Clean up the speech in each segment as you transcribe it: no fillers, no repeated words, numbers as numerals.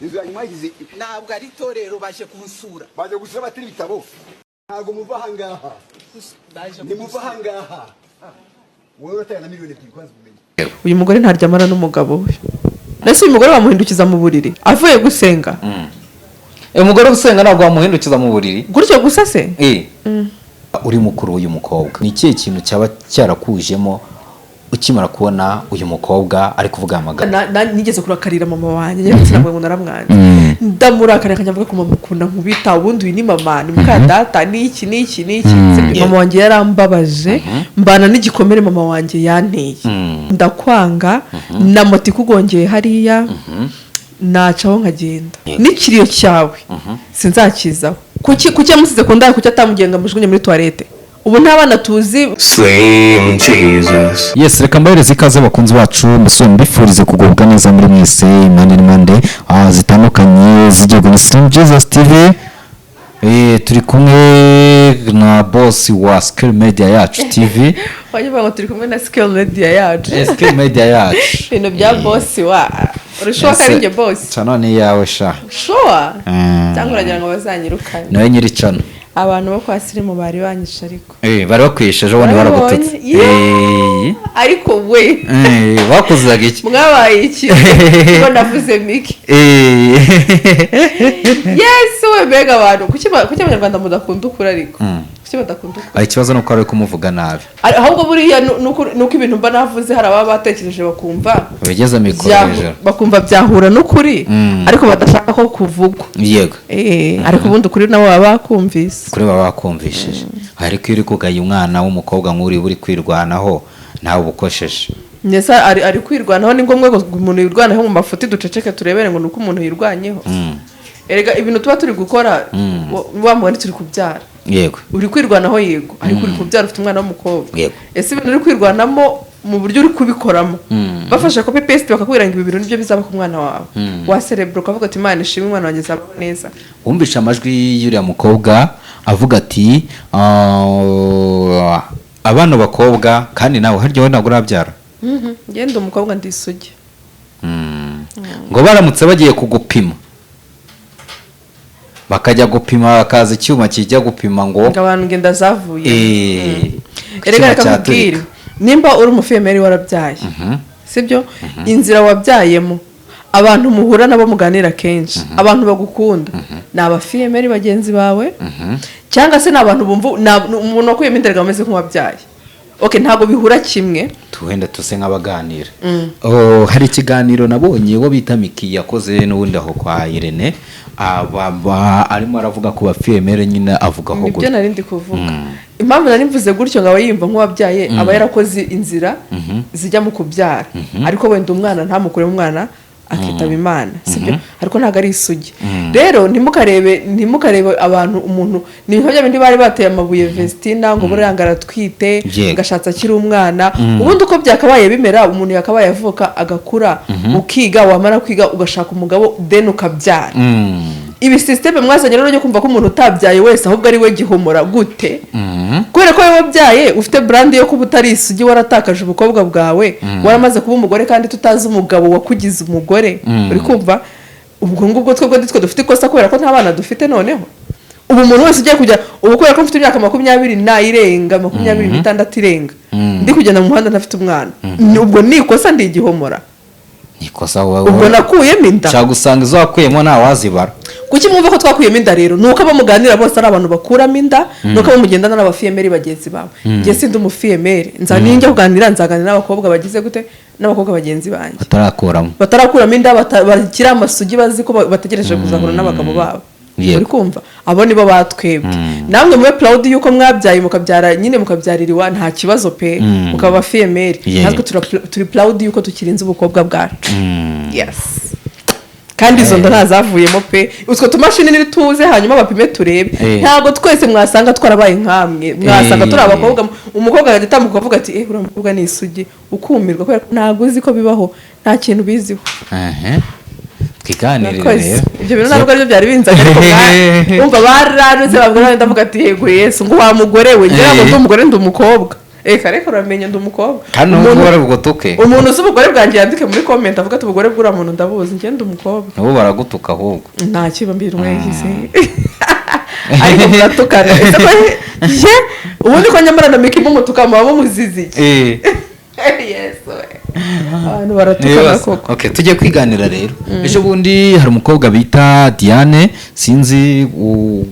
Inzu yanyu mwagize? Ntabwo ari itorero, baje kunsura. Baje gusura batiri ibitabo. Ntabwo muva ahangaha. Baje Nimuva ahangaha, wowe uratanga na 2 miliyoni kwanza ubumenyi. Uyu mugore ntaryamana n'umugabo we. Mbese uyu mugore bamuhindukiza mu buriri avuye gusenga? Umugore usenga ntabwo wamuhindukiza mu buriri. Gutyo gusa se? Uri mukuru w'uyu mukobwa, ni ikihe kintu cyaba cyarakujemo ukimara kubona uyu mukobwa ari kuvuga aya magambo? Nigeze kurakarira mama wanjye nyine, sinabwo ngo naramwanze. Ndamurakarira, akajya avuga ko mama ukunda nkubita, ubundi uyu ni mama, ni muka data, ni iki n'iki n'iki. Sibyo? Mama wanjye yarambabaje, mbana n'igikomere mama wanjye yanteye. Ndakwanga na moto ikugongeye hariya nacaho nkagenda, n'ikiriyo cyawe sinzakizaho. Kuki yamusize ku ndaya? Kuki atamugenga amujugunye muri toilette? Ubu nta bana tuzi. Slim Jesus. Yes, reka mbahereze ikaze abakunzi bacu, mbese mbifurize kugubwa neza muri mwese impande n'impande zitandukanye z'igihugu. Ni Slim Jesus TV. Turi kumwe na boss wa Skill Media Yacu TV. Wajya uvuga ngo turi kumwe na Skill Media Yacu. Skill Media Yacu. Ibintu bya boss wa urushaho ko ari njye boss. Channel ni iyawe sha. Sure? Cyangwa uragira ngo bazanyirukane? Nawe nyiri channel. Abantu bo kwa Sirimu bari banyishe ariko. Bari bakwishe ejo bundi, baragututse. Barabonye? Yeah. Ariko we. Bakuzaga iki? Mwabaye iki ngo navuze mike? Yes we, mbega abantu! Kuki Abanyarwanda mudakunda ukuri ariko? Kuki badakunda ukuri? Ikibazo ni uko ari kumuvuga nabi. Ahubwo buriya nuko ibintu mba navuze hari ababa batekereje bakumva Bigeze mikoro hejuru. Bakumva byahura n'ukuri, ariko badashaka ko kuvugwa. Ariko ubundi ukuri nabo baba bakumvise. Kuri baba bakumvishije, ariko iyo uri kugaya umwana w'umukobwa nk'uri uri kwirwanaho, nawe uba ukosheje. Ndetse ari kwirwanaho, ni ngombwa ngo umuntu yirwaneho mu mafuti duceceke turebere ngo ni uko umuntu yirwanyeho? Erega ibintu tuba turi gukora, wa mugani turi kubyara. Uri kwirwanaho yego, ariko uri kubyara, ufite umwana w'umukobwa. Ese ibintu uri kwirwanamo mu buryo uri kubikoramo, bafashe copy paste bakakubwira ngo ibi bintu nibyo bizaba ku mwana wawe, waserebura ukavuga ati: "Imana ishimwe, umwana wanjye azabaho neza"? Wumvishe amajwi y'uriya mukobwa avuga ati: "Ah, abana bakobwa." Kandi nawe harya wowe ntabwo urabyara? Ngende umukobwa, ndi isugi. Ngo baramutse bagiye kugupima, bakajya gupima, bakaza icyuma kijya gupima ngo Ngo abantu ngenda zavuye. Erega Icyuma reka cyaturika. nkubwire, nimba uri umufille-mère warabyaye, sibyo, inzira wabyayemo, abantu muhura nabo muganira kenshi, abantu bagukunda ni abafille-mère bagenzi bawe, cyangwa se ni abantu bumva ni umuntu wakuyemo inda ameze nk'uwabyaye. Okay, ntabwo bihura kimwe. Tuwenda tuse nk'abaganira. Oh, hari ikiganiro nabonye wo bita Miki yakoze n'ubundi aho kwa Irene, arimo aravuga ku bafille-mère nyine, avugaho Nibyo gutyo. Nari ndi kuvuga impamvu nari mvuze gutyo, ngo aba yiyumva nk'uwabyaye, aba yarakoze inzira zijya mu kubyara, ariko wenda umwana ntamukuremo, umwana akitaba Imana, sibyo? Ariko ntabwo ari isugi. Rero ntimukarebe abantu, umuntu ni nka bya bindi bari bateye amabuye Vestina ngo buriya ngo aratwite, ngo ashatse akiri umwana. Ubundi uko byakabaye bimera, umuntu yakabaye avuka, agakura, ukiga, wamara kwiga ugashaka umugabo, then ukabyara. Ibi système mwazanye rero yo kumva ko umuntu utabyaye wese ahubwo ari we gihomora gute, kubera ko wowe wabyaye ufite brand yo kuba utari isugi, waratakaje ubukobwa bwawe, waramaze kuba umugore, kandi tutazi umugabo wakugize umugore. Uri kumva, ubwo ngubwo twebwe nitwe dufite ikosa kubera ko nta bana dufite. Noneho ubu umuntu wese ugiye kujya ubu, kubera ko mfite imyaka 20 nayirenga, 26 irenga, ndi kugenda mu muhanda ntafite umwana, ubwo ni ikosa? Ndi igihomora? Ikosa wowe. Ubwo nakuyemo inda. Ushobora gusanga izo wakuyemo ntawazibara. Kuki mwumva ko twakuyemo inda rero? Ni uko abo muganira bose ari abantu bakuramo inda, ni uko abo mugendana n'abafille-mère bagenzi bawe. Njye sindi umufille-mère, nza ninjya kuganira nzaganira n'abakobwa bagize gute, n'abakobwa bagenzi banjye Batarakuramo. Batarakuramo inda, bakiri amasugi, bazi ko bategereje kuzahura n'abagabo babo. Uri kumva, abo nibo batwebwe. Namwe mube proud yuko mwabyaye, mukabyara nyine, mukabyarira iwa, nta kibazo pe, mukaba abafille-mère. Natwe turi proud yuko tukirinze ubukobwa bwacu. Yes, kandi izo nda ntazavuyemo pe. Utwo tumashini nituze hanyuma bapime turebe. Ntabwo twese mwasanga twarabaye nkamwe, mwasanga turi abakobwa, umukobwa akajya atambuka ukavuga ati: "Eh, uriya mukobwa ni isugi," ukumirwa kubera ko ntabwo uzi ko bibaho, nta kintu biziho. Ehe. Twiganirire Murakoze. rero. Ibyo bintu ntabwo aribyo byari binzanye, ariko wumva bararutse babwira, ndavuga ati: "Yego Yesu," ngo wa mugore we, ngira ngo ndi umugore, ndi umukobwa. Reka reka, uramenya ndi umukobwa. Kandi n'ubwo barabugutuke. Umuntu uzi ubugore bwanjye yandike muri comment avuga ati: "Ubugore bw'uriya muntu ndabuzi, njye ndi umukobwa." Nabo baragutuka ahubwo. Nta kiba mbirwaye, ariko muratukana. Ese ko ye ubundi ko nyamara na Miki mumutuka, muba mumuzizi iki? Yesu we, abantu baratukana koko. Okay, tujye kwiganira rero. Ejo bundi hari umukobwa bita Diane, sinzi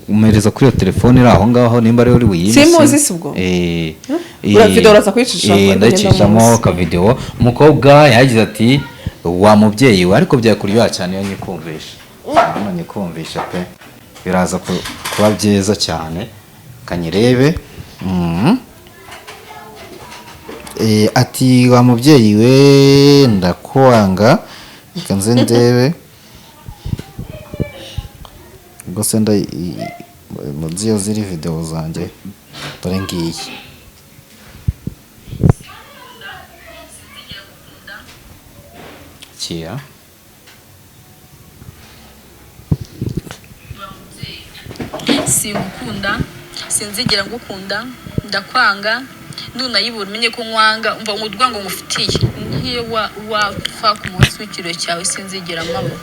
umuhereza kuri iyo telefone iri aho ngaho, nimba ariwe uri buyime. Simuzi si ubwo? Ura video uraza kuyicishamo, ariko Ndayicishamo ngenda muzi. Akavidewo. Umukobwa yagize ati: "Wa mubyeyi we," ariko byakuryoha cyane iyo nyikumvisha hano, nyikumvisha pe, biraza kuba byiza cyane. Kanyirebe. Ati: "Wa mubyeyi we, ndakwanga." Reka nze ndebe ubwo se nda munsi iyo ziri videwo zanjye, dore ngiyi. Kira. Singukunda, sinzigera ngukunda, ndakwanga. Nunayibura umenye ko nkwanga. Umva urwango ngufitiye, nk'iyo wapfa ku munsi w'ikiriyo cyawe sinzigera mpabura.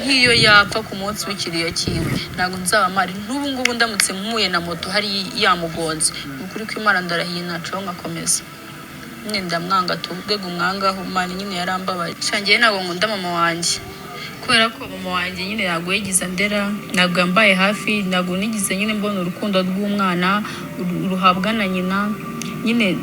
Nk'iyo yapfa ku munsi w'ikiriyo cyiwe ntabwo nzaba mpari. N'ubu ngubu ndamutse mpuye na moto hari yamugonze, ni ukuri ko Imana ndarahiye ntacaho nkakomeza. Nyine ndamwanga tu, urwego umwangaho mani nyine yarambabaje. Shangiye, ntabwo nkunda mama wanjye kubera ko mama wanjye nyine ntabwo yigize andera, ntabwo yambaye hafi, ntabwo nigize nyine mbona urukundo rw'umwana ruhabwa na nyina. Nyine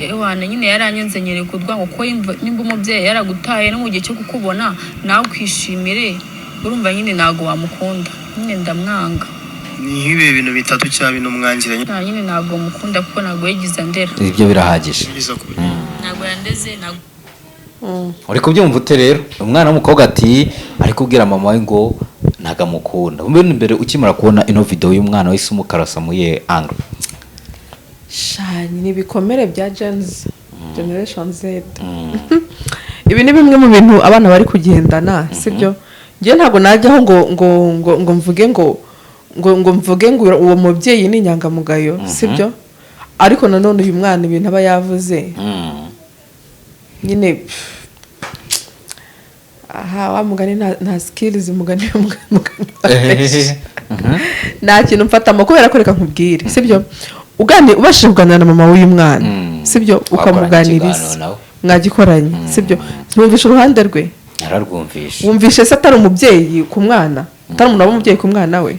ewana nyine yaranyanze, nyereka urwango ko nimba umubyeyi yaragutaye no mu gihe cyo kukubona nawe ukishimire, urumva nyine ntabwo wamukunda. Nyine ndamwanga. Ni nk'ibi bintu bitatu cyangwa bine umwangiranye. Nta, nyine ntabwo mukunda kuko ntabwo yigize andera. Ibyo birahagije. Biza ku Ntabwo yandeze, ntabwo. Uri kubyumva ute rero? Umwana w'umukobwa ati ari kubwira mama we ngo ntabwo amukunda. Mbere mbere ukimara kubona ino video y'umwana wese umukarasa muri angle? Shani, ni ibikomere bya Gen Z, Generation Z. Ibi ni bimwe mu bintu abana bari kugendana, sibyo? Njye ntabwo najyaho ngo mvuge ngo uwo mubyeyi ni inyangamugayo, sibyo? Ariko nanone uyu mwana ibintu aba yavuze nyine, pff, aha wa mugani nta skills, mugani wa nta kintu mfatamo, kubera ko reka nkubwire, sibyo? Ubashije kuganira na mama w'uyu mwana, sibyo? Wakoranye Ukamuganiriza. Ikiganiro nawe. Mwagikoranye, sibyo? Mwumvishe uruhande rwe? Nararwumvishe. Wumvishe se atari umubyeyi ku mwana, atari umuntu waba umubyeyi ku mwana we?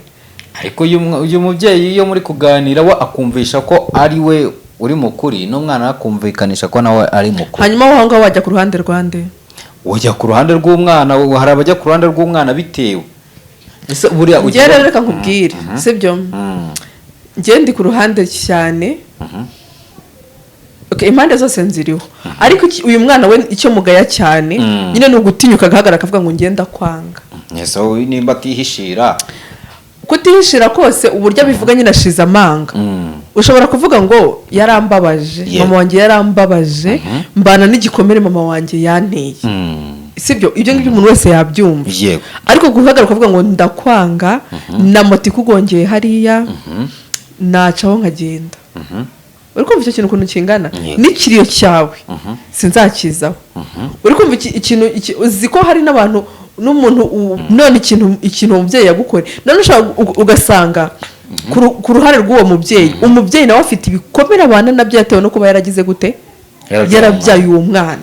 Ariko uyu mubyeyi iyo muri kuganira, we akumvisha ko ari we uri mukuri, n'umwana we akumvikanisha ko nawe ari mukuri. Hanyuma wowe aho ngaho wajya ku ruhande rwande? Ujya ku ruhande rw'umwana. Hari abajya ku ruhande rw'umwana bitewe ese buriya Njye rero reka nkubwire, sibyo? Njye ndi ku ruhande cyane. Okay, impande zose nziriho, ariko uyu mwana we icyo mugaya cyane nyine ni ugutinyuka agahagarara akavuga ngo ngenda kwanga. Ese wowe nimba atihishira? Kutihishira kose, uburyo abivuga nyine ashize amanga. Ushobora kuvuga ngo yarambabaje, mama wanjye yarambabaje, mbana n'igikomere mama wanjye yanteye, sibyo? Ibyo ngibyo umuntu wese yabyumva. Ariko guhagarara ukavuga ngo ndakwanga, na moto ikugongeye hariya nacaho nkagenda, uri kumva icyo kintu ukuntu kingana? Yego. N'ikiriyo cyawe sinzakizaho. Uri kumva ikintu uzi ko hari n'abantu n'umuntu none ikintu uwo mubyeyi yagukoreye, none ushobora ugasanga ku ruhare rw'uwo mubyeyi, umubyeyi nawe afite ibikomere abana nabyo yatewe no kuba yaragize gute? Yarabyaye. Yarabyaye uwo mwana,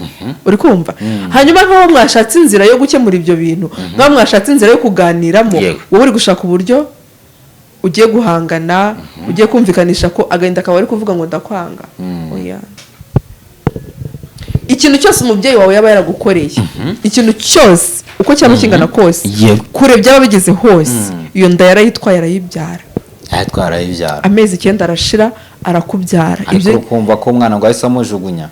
uri kumva? Hanyuma nk'aho mwashatse inzira yo gukemura ibyo bintu, nk'aho mwashatse inzira yo kuganiramo, wowe uri gushaka uburyo ugiye guhangana, ugiye kumvikanisha ko agahinda kawe ari kuvuga ngo ndakwanga. Oya, ikintu cyose umubyeyi wawe yaba yaragukoreye, ikintu cyose uko cyaba kingana kose, kure byaba bigeze hose, iyo nda yarayitwaye arayibyara. Yatwara ibyara. Amezi 9 arashira arakubyara. Ariko Ibyo ukumva ko umwana ngo ahise amujugunya,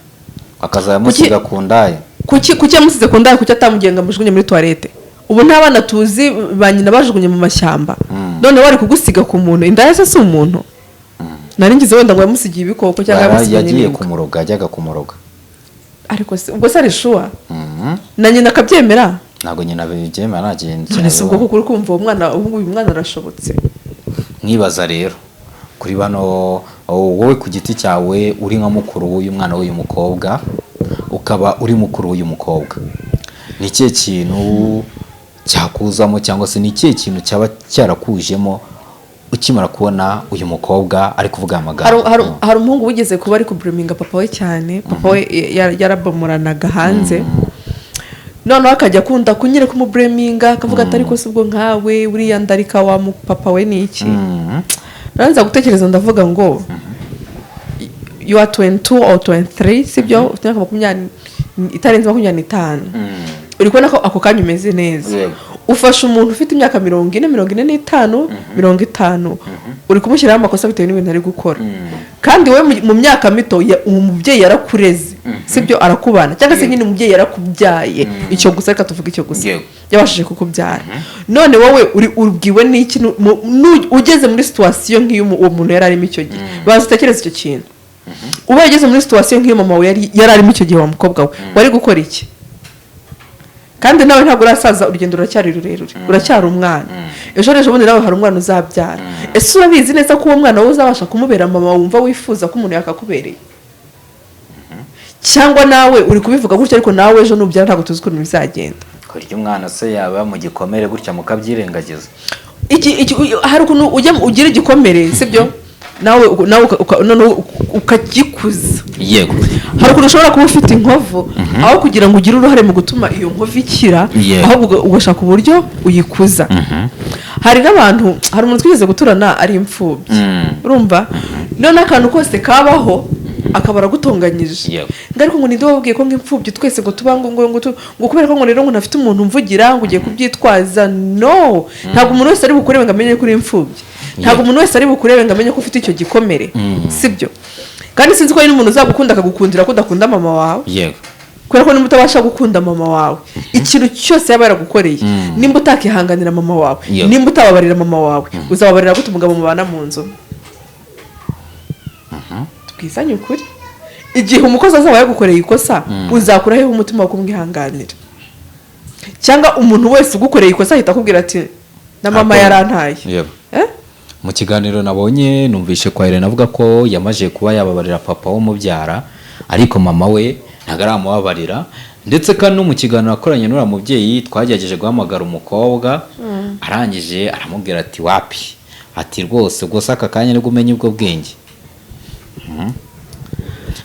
akazamusiga ku ndaya. Kuki yamusize ku ndaya? Kuki atamugenga ngo amujugunye muri toilette? Ubu nta bana tuzi ba nyina bajugunye mu mashyamba? None wari kugusiga ku muntu, indaya se si umuntu? Nari ngize wenda ngo yamusigiye ibikoko cyangwa yamusigiye Yagiye n'imbwa. kumuroga, yajyaga kumuroga. Ariko se ubwo se ari sure? Mhm. Na nyina akabyemera? Ntabwo nyina bibyemera, nta kintu. None se ubwo koko uri kumva uwo mwana, ubu ngubu uyu mwana arashobotse? Nkibaza rero kuri bano Oh, wowe ku giti cyawe uri nka mukuru w'uyu mwana w'uyu mukobwa, ukaba uri mukuru w'uyu mukobwa, ni ikihe kintu cyakuzamo cyangwa se ni ikihe kintu cyaba cyarakujemo ukimara kubona uyu mukobwa ari kuvuga aya magambo? Hari umuhungu wigeze kuba ari kublaminga papa we cyane. Papa we yarabomoranaga hanze, noneho akajya akunda kunyere kumublaminga, akavuga ati: "Ariko si ubwo nkawe uriya ndarika wa papa we ni iki?" Narangiza gutekereza, ndavuga ngo you are 22 or 23, sibyo? Ufite imyaka 20, itarenze 25, uri kubona ko ako kanya umeze neza. Ufashe umuntu ufite imyaka 40, 45, 50, uri kumushyiraho amakosa bitewe n'ibintu ari gukora, kandi wowe mu myaka mito uwo mubyeyi yarakureze, sibyo? Arakubana, cyangwa se nyine umubyeyi yarakubyaye, icyo gusa, reka tuvuge icyo gusa. Yabashije kukubyara, none wowe uri ubwiwe n'iki? Ugeze muri situation nk'iyo uwo muntu yari arimo icyo gihe, baza utekereze icyo kintu. Ubaye ugeze muri situation nk'iyo mama we yari arimo icyo gihe, wa mukobwa we, wari gukora iki? Kandi nawe ntabwo urasaza, urugendo ruracyari rurerure, uracyari umwana. Ejo n'ejo bundi nawe hari umwana uzabyara. Ese urabizi neza ko uwo mwana wowe uzabasha kumubera mama wumva wifuza ko umuntu yakakubereye? Cyangwa nawe uri kubivuga gutyo, ariko nawe ejo nubyara ntabwo tuzi ukuntu bizagenda. Kurya umwana se yaba mu gikomere gutya mukabyirengagiza? Hari ukuntu ujya ugira igikomere, sibyo? Nawe noneho ukagikuza. Hari ukuntu ushobora kuba ufite inkovu, aho kugira ngo ugire uruhare mu gutuma iyo nkovu ikira, ahubwo ugashaka uburyo uyikuza. Hari n'abantu, hari umuntu twigeze guturana ari imfubyi, urumva? None akantu kose kabaho akaba aragutonganyije, ngo ariko ngo ninde wababwiye ko ngo imfubyi twese ngo tuba ngo kubera ko ngo rero ngo ntafite umuntu mvugira, ngo ugiye kubyitwaza? No, ntabwo umuntu wese ari bukurebe ngo amenye ko uri imfubyi. Ntabwo umuntu wese ari bukurebe ngo amenye ko ufite icyo gikomere, sibyo? Kandi sinzi ko hari n'umuntu uzagukunda akagukundira ko udakunda mama wawe, kubera ko nimba utabasha gukunda mama wawe, ikintu cyose yaba yaragukoreye, nimba utakihanganira mama wawe, nimba utababarira mama wawe, uzababarira gute umugabo mubana mu nzu? Tubwizanye ukuri, igihe umukozi azaba yagukoreye ikosa, uzakura hehe umutima wo kumwihanganira? Cyangwa umuntu wese ugukoreye ikosa ahita akubwira ati: "Na mama yarantaye"? Eh? Mu kiganiro nabonye, numvishe kwa Irene avuga ko yamaze kuba yababarira papa w'umubyara, ariko mama we ntabwo aramubabarira. Ndetse kandi no mu kiganiro akoranye n'uriya mubyeyi, twagerageje guhamagara umukobwa, arangije aramubwira ati: "Wapi," ati: "Rwose gusa aka kanya nibwo umenya ubwo bwenge."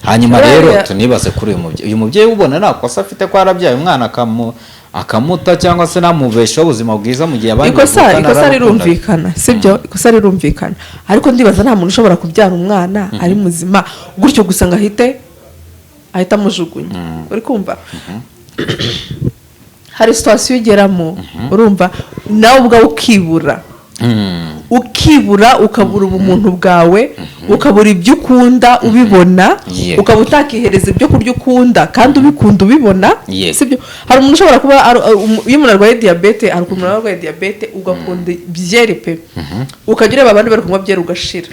Hanyuma rero tunibaze kuri uyu mubyeyi. Uyu mubyeyi ubona nta kosa afite ko yarabyaye umwana akamuta cyangwa se namubeshaho ubuzima bwiza mu gihe abandi Ikosa, bavukana ikosa arabakundaga. rirumvikana, sibyo? Ikosa rirumvikana, ariko ndibaza nta muntu ushobora kubyara umwana ari muzima gutyo gusa ngo ahite amujugunya. Uri kumva hari situation ugeramo, urumva, nawe ubwawe ukibura, ukibura, ukabura ubumuntu bwawe, ukabura ibyo ukunda ubibona, ukaba utakihereza ibyo kurya ukunda kandi ubikunda ubibona, sibyo? Hari umuntu ushobora kuba iyo umuntu arwaye diyabete, hari ukuntu umuntu aba arwaye diyabete ugakunda byeri pe, ukajya ureba abandi bari kunywa byeri ugashira,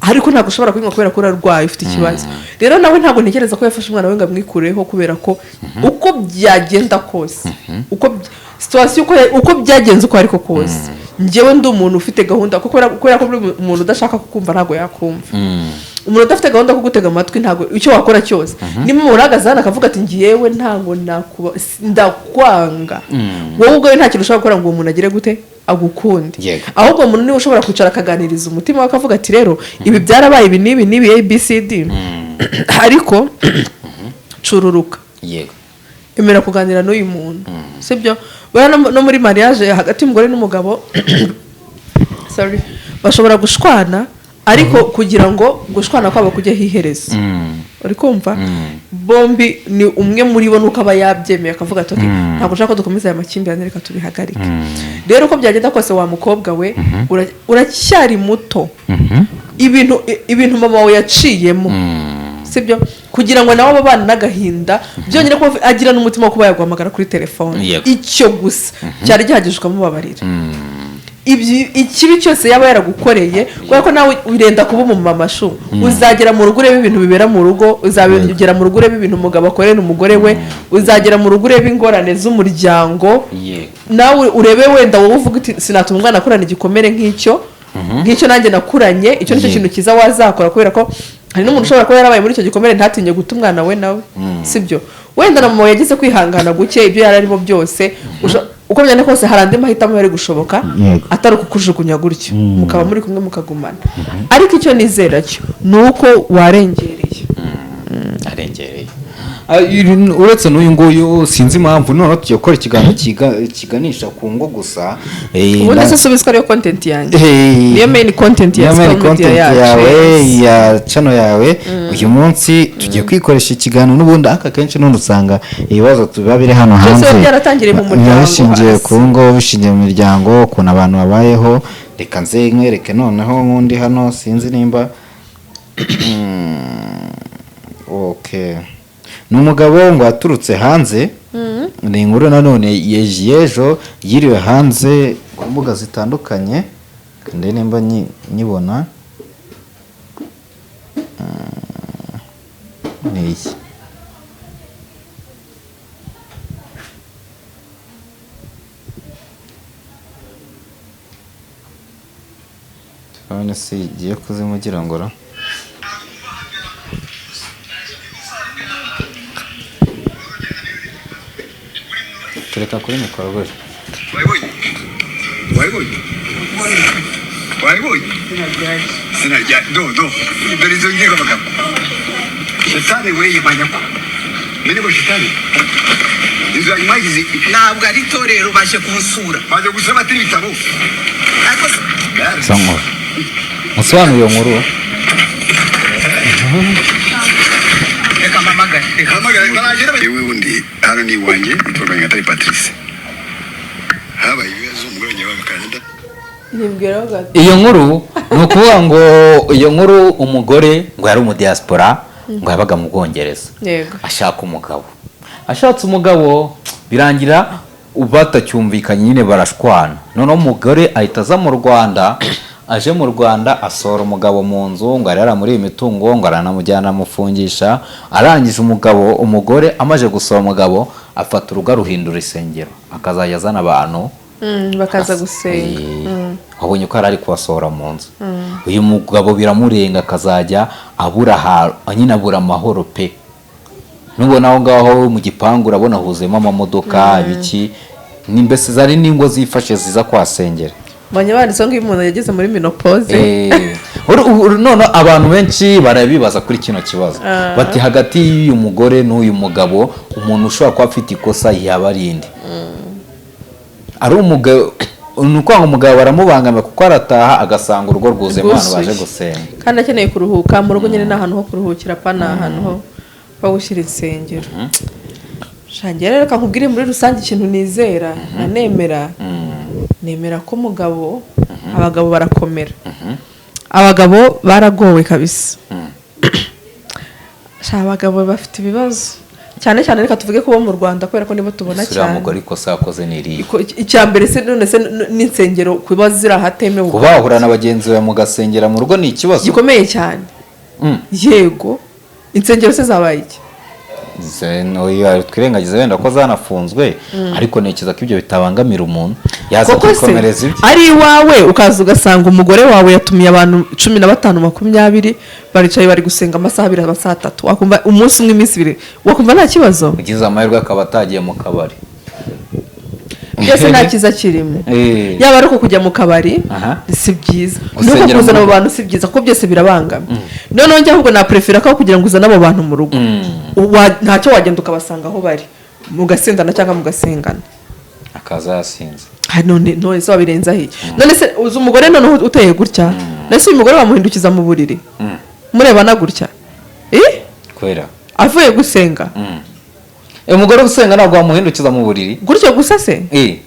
ariko ntabwo ushobora kuyinywa kubera ko urarwaye, ufite ikibazo. Rero nawe ntabwo ntekereza ko yafashe umwana we ngo amwikureho, kubera ko uko byagenda kose, uko situation uko byagenze uko ariko kose, njyewe ndi umuntu ufite gahunda, kuko kubera ko buri umuntu udashaka kukumva ntabwo yakumva. Umuntu udafite gahunda yo kugutega amatwi, ntabwo icyo wakora cyose, niba umuntu uhagaze hano akavuga ati: "Ngewe ntabwo nakuba, ndakwanga," wowe ubwawe nta kintu ushobora gukora ngo uwo muntu agire gute, agukunde. Ahubwo uwo muntu niwe ushobora kwicara akaganiriza umutima we, akavuga ati: "Rero ibi byarabaye, ibi n'ibi n'ibi, A B C D, ariko cururuka, emera kuganira n'uyu muntu," sibyo? Buriya no muri mariage hagati y'umugore n'umugabo, sorry, bashobora gushwana, ariko kugira ngo gushwana kwabo kujyeho iherezo, uri kumva, bombi ni umwe muri bo nuko aba yabyemeye akavuga ati: "Okay, ntabwo nshaka ko dukomeza aya makimbirane, reka tubihagarike." Rero uko byagenda kose, wa mukobwa we, uracyari muto. Ibintu mama wawe yaciyemo, sibyo, kugira ngo nawe abana n'agahinda byonyine kuba agira n'umutima wo kuba yaguhamagara kuri telefone, icyo gusa cyari gihagije ukamubabarira ikibi cyose yaba yaragukoreye, kubera ko nawe urenda kuba umumama shu. Uzagera mu rugo urebe ibintu bibera mu rugo, uzagera mu rugo urebe ibintu umugabo akorera umugore we, uzagera mu rugo urebe ingorane z'umuryango. Nawe urebe, wenda wowe uvuga uti: "Sinatuma umwana akorana igikomere nk'icyo." Nk'icyo nanjye nakuranye, icyo nicyo kintu cyiza wazakora, kubera ko hari n'umuntu ushobora kuba yarabaye muri icyo gikomere ntatinye guta umwana we nawe, sibyo? Wenda na mama yagize kwihangana guke, ibyo yari arimo byose, uko byagenda kose hari andi mahitamo yari gushoboka atari ukukujugunya gutyo, mukaba muri kumwe mukagumana. Ariko icyo nizera cyo ni uko warengereye. Arengereye. Uretse n'uyu nguyu, sinzi impamvu noneho tugiye gukora ikiganiro kiganisha ku ngo gusa. Ubundi se subizwa ariyo content yanjye, niyo main content ya niyo main social media content yacu, yawe, yes. ya channel yawe. Uyu munsi tugiye kwikoresha ikiganiro n'ubundi aka kenshi none usanga ibibazo tuba biri hano Byose hanze biba byaratangiriye mu biba muryango bishingiye hasi. ku ngo, bishingiye mu miryango, ukuntu abantu babayeho. Reka nze nkwereke noneho nk'undi hano, sinzi nimba okay, ni umugabo ngo waturutse hanze. Ni inkuru nanone yejo yiriwe hanze ku mbuga zitandukanye, kandi nimba nyibona ni iyi. None si igiye kuzimugira ngo ra tureka kuri mikoro gutya. Wabibonye, wabibonye, wabibonye izina rya do do dore izo ngiye amagambo shetani we yimanya ko mbere ngo shetani inzu yanyu mwagize. Ntabwo ari itorero, baje kunsura. Baje gusaba atari ibitabo. Ariko se Izo nkuru musobanure, iyo nkuru. Reka mpamagare, reka. Hamagara baragera. Yewe, undi hano ni iwanjye, nitwa Nyagatare Patrice. Habaye ibibazo, umugore wanjye yabaga Canada. Nibwiraho gato. Iyo nkuru ni ukuvuga ngo iyo nkuru, umugore ngo yari umudiyasipora, ngo yabaga mu Bwongereza. Ashaka umugabo, ashatse umugabo birangira batacyumvikanye nyine, barashwana. Noneho umugore ahita aza mu Rwanda. Aje mu Rwanda asohora umugabo mu nzu, ngo arara muri iyi mitungo, ngo aranamujyana amufungisha. Arangije umugabo, umugore amaze gusohora umugabo, afata urugo aruhindura isengero, akazajya azana abantu Bakaza gusenga. Wabonye ko yari ari kubasohora mu nzu. Uyu mugabo biramurenga, akazajya abura ahantu nyine, abura amahoro pe. Nubona aho ngaho mu gipangu urabona huzuyemo amamodoka, ibiki, ni mbese zari n'ingo zifashe ziza kuhasengera. Mbonye banditseho ngo iyo umuntu yageze muri ménopause. None abantu benshi barabibaza kuri kino kibazo, bati hagati y'uyu mugore n'uyu mugabo, umuntu ushobora kuba afite ikosa yaba ari inde? Ari umugabo, ni ukuvuga ngo umugabo baramubangamira kuko arataha agasanga urugo rwuzuyemo abantu baje Rwuzuye. gusenga. Kandi akeneye kuruhuka. Mu rugo nyine ni ahantu ho kuruhukira, pa ni ahantu ho gushyira insengero. Shangira rero, reka nkubwire muri rusange ikintu nizera nanemera. Nemera ko umugabo, abagabo barakomera, abagabo baragowe kabisa. Sha, abagabo bafite ibibazo cyane cyane, reka tuvuge ko bo mu Rwanda, kubera ko nibo tubona Ese uriya cyane. mugore ikosa yakoze ni irihe? Icya mbere se, none se n'insengero kuba ziri ahatemewe? Kuba wahura na bagenzi bawe mugasengera mu rugo ni ikibazo Gikomeye cyane. Yego, insengero se zabaye iki? Twirengagize wenda ko zanafunzwe, ariko ntekereza ko ibyo bitabangamira umuntu, yaza Koko se kwikomereza ibye. ari iwawe, ukaza ugasanga umugore wawe yatumiye abantu 15, 20, baricaye bari gusenga amasaha 2, amasaha 3, wakumva umunsi umwe, iminsi 2, wakumva nta kibazo? Ugize amahirwe akaba atagiye mu kabari. Byose nta cyiza kirimo. Yaba ari uko kujya mu kabari, si byiza, nuko Gusengera mu kuzana abo rugo. bantu si byiza, kuko byose birabangamye. Noneho njye ahubwo naprefera ko kugira ngo uzane abo bantu mu rugo, ntacyo wagenda ukabasanga aho bari, mugasendana cyangwa mugasengana. Akaza yasinze. Ah, none se wabirenzaho iki? None se uzi umugore noneho uteye gutya? None se uyu mugore wamuhindukiza mu buriri murebana gutya? Eh? Kubera Avuye gusenga. Umugore usenga ntabwo wamuhindukiza mu buriri. Gutyo gusa se? Eh.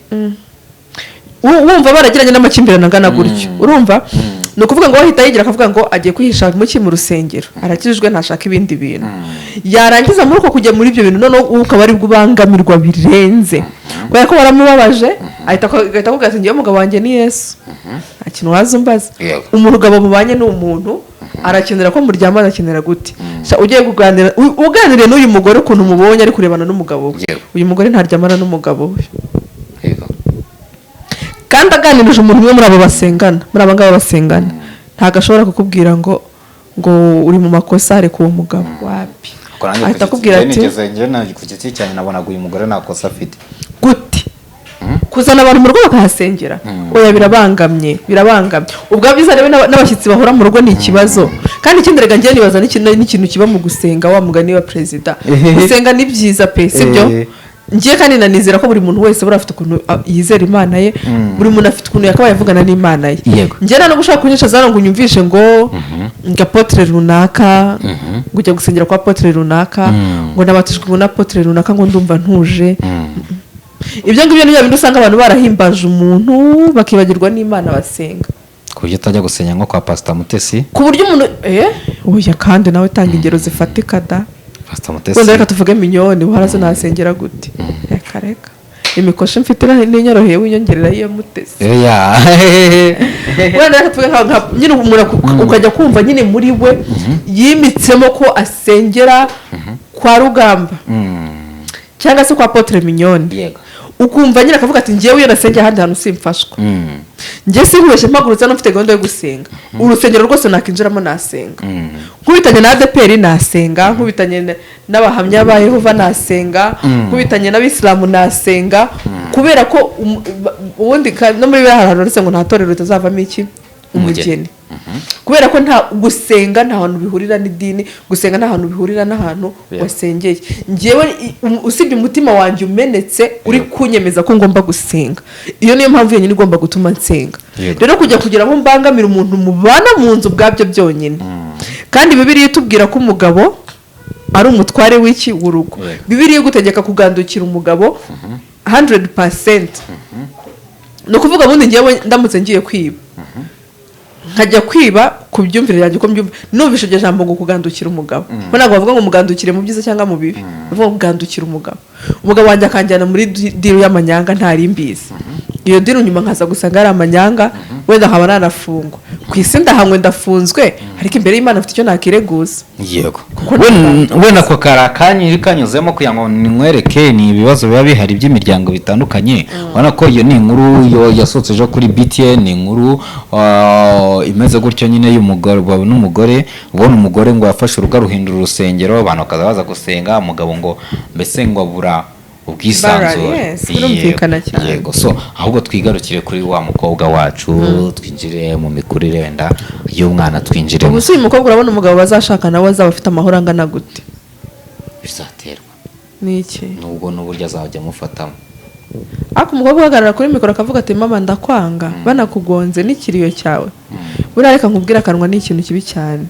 Wumva baragiranye n'amakimbirane angana gutyo, urumva ni ukuvuga ngo ahita yigira akavuga ngo agiye kwihisha muki mu rusengero, arakijijwe, ntashaka ibindi bintu. Yarangiza muri uko kujya muri ibyo bintu, noneho wowe ukaba aribwo ubangamirwa birenze, kubera ko waramubabaje, agahita akubwira ati: "Ngewe umugabo wanjye ni Yesu, nta kintu waza umbaza." Umugabo mubanye ni umuntu, arakenera ko muryamana, arakenera gute. Sha, ugiye kuganira, uganiriye n'uyu mugore ukuntu umubonye ari kurebana n'umugabo we, uyu mugore ntaryamana n'umugabo we. Kandi aganirije umuntu umwe muri abo basengana, muri aba ngaba basengana, ntabwo ashobora kukubwira ngo uri mu makosa, reka uwo mugabo, wapi. Ariko nanjye Ahita ku giti- akubwira njye ati nigeze, njye ku giti cyanjye nabonaga uyu mugore nta kosa afite. Gute kuzana abantu mu rugo bakahasengera? Oya, birabangamye, birabangamye ubwabyo. Uzarebe n'abashyitsi bahora mu rugo ni ikibazo. Kandi ikindi rega, njyewe nibaza n'ikintu kiba mu gusenga, wa mugani wa perezida. Gusenga ni byiza pe, sibyo? Ngiye kandi nanizera ko buri muntu wese buriya afite ukuntu yizera Imana ye. Buri muntu afite ukuntu yakabaye avugana n'Imana ye. Njye nta nubwo ushaka kunyicaza hano ngo unyumvishe ngo apôtre runaka, ngo ujya gusengera kwa apôtre runaka, ngo nabatijwe ngo na apôtre runaka, ngo ndumva ntuje. Ibyo ngibyo ni bya bindi usanga abantu barahimbaje umuntu bakibagirwa n'Imana basenga. Ku buryo utajya gusenya nko kwa Pasita Mutesi? Ku buryo umuntu, oya, kandi nawe tanga ingero zifatika da. Pasita Mutesi. Wenda reka tuvuge Mignone, uharaze nasengera gute? Reka reka, imikoshi mfite n'inyoroheye, winyongerera iyo Mutesi. Oya. Wenda reka tuvuge nyine umuntu ukajya kumva nyine muri we yimitsemo ko asengera kwa Rugamba cyangwa se kwa apôtre Mignone. Ukumva nyine akavuga ati: "Ngewe iyo nasengeye ahandi hantu simfashwa." Njye sinkubeshye, mpagurutse hano mfite gahunda yo gusenga, urusengero rwose nakinjiramo nasenga. Nkubitanye na ADEPR nasenga, nkubitanye n'Abahamya ba Yehova nasenga, nkubitanye n'Abisilamu nasenga, kubera ko ubundi no muri biriya hantu handitse ngo nta torero ritazavamo iki? Umugeni. Kubera ko nta gusenga, nta hantu bihurira n'idini, gusenga nta hantu bihurira n'ahantu wasengeye. Ngewe usibye umutima wanjye umenetse uri kunyemeza ko ngomba gusenga, iyo niyo mpamvu yonyine igomba gutuma nsenga. Rero kujya kugira aho mbangamira umuntu mubana mu nzu ubwabyo byonyine, kandi Bibiliya itubwira ko umugabo ari umutware w'iki? W'urugo. Bibiliya igutegeka kugandukira umugabo 100%. Ni ukuvuga ubundi ngewe ndamutse ngiye kwiba, nkajya kwiba ku byumvire yanjye uko mbyumva, numvise iryo jambo ngo kugandukira umugabo, ko ntabwo bavuga ngo mugandukire mu byiza cyangwa mu bibi, bavuga ngo kugandukira umugabo, umugabo wanjye akanjyana muri deal y'amanyanga ntari mbizi, iyo deal nyuma nkaza gusanga ari amanyanga, wenda nkaba nanafungwa, ku isi ndahanywe, ndafunzwe, ariko imbere y'Imana mfite icyo nakireguza. Kuko Wenda ako kari akanya kanyuzemo kugira ngo ninkwereke ni ibibazo biba bihari by'imiryango bitandukanye. Ubona ko iyo ni inkuru yo yasohotse ejo kuri BTN, ni inkuru imeze gutyo nyine y'umugore n'umugore. Ubona umugore ngo yafashe urugo aruhindura urusengero, abantu bakaza baza gusenga, umugabo ngo mbese ngo abura ubwisanzure. Yes, birumvikana cyane. Yego, so ahubwo twigarukire kuri wa mukobwa wacu, twinjire mu mikurire wenda y'umwana, twinjiremo. Ubu se uyu mukobwa, urabona umugabo bazashaka nawe azaba afite amahoro angana gute? Bizaterwa Ni iki? nubwo n'uburyo azajya amufatamo. Ariko umukobwa uhagarara kuri mikoro akavuga ati: "Mama ndakwanga," banakugonze n'ikiriyo cyawe. Buriya reka nkubwire, akanwa ni ikintu kibi cyane.